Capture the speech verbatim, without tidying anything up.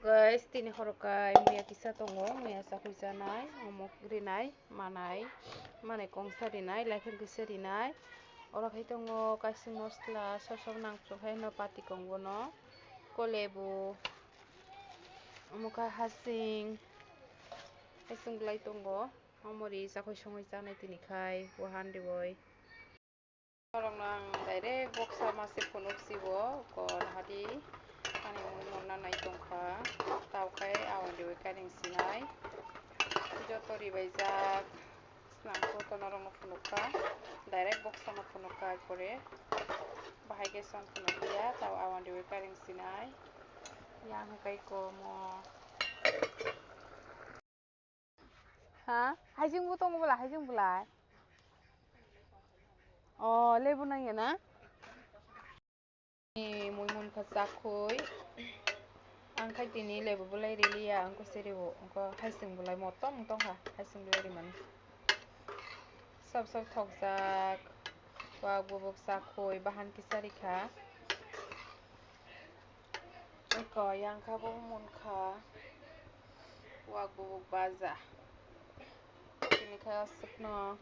Guys, tini horo kai muya kisa tongo, muya chakui chanai, omo rinai, manai, manai kongsa rinai, laifin kisa rinai. Oro khai tongo kaising mosla, sosok nangchuk hai no pati kong bono, ko lebu, omo kha hasing, hasing belai tongo, omo ri chakui songui chanai tini khai, bo han riui. Norokno ang direct boksa mase phunuk sibo, kon hadi ani mui monna nai tongkha, tao khai awan riui kairing sinai. Joto ribaijak, snang photo norokno phunukha, direct boksa no phunukha, pore bahai khe song phunukya, tao awan riui kairing sinai. Yang kai komo. Ha? Haising bo tongo bwla, haising bwlai. O, lebu nangya na? Ni mui munkha chakhui. Ang khai tini lebu bwlai riliya, ang kose ribu, ang ko haising bwlai motom tongkha, haising bwlai rimani. Sab sab thokjak, wak bubuk chakhui, bahan kisa rikha. Eko yang kha bo munkha, wak bubuk baja. Tini kha aswkno.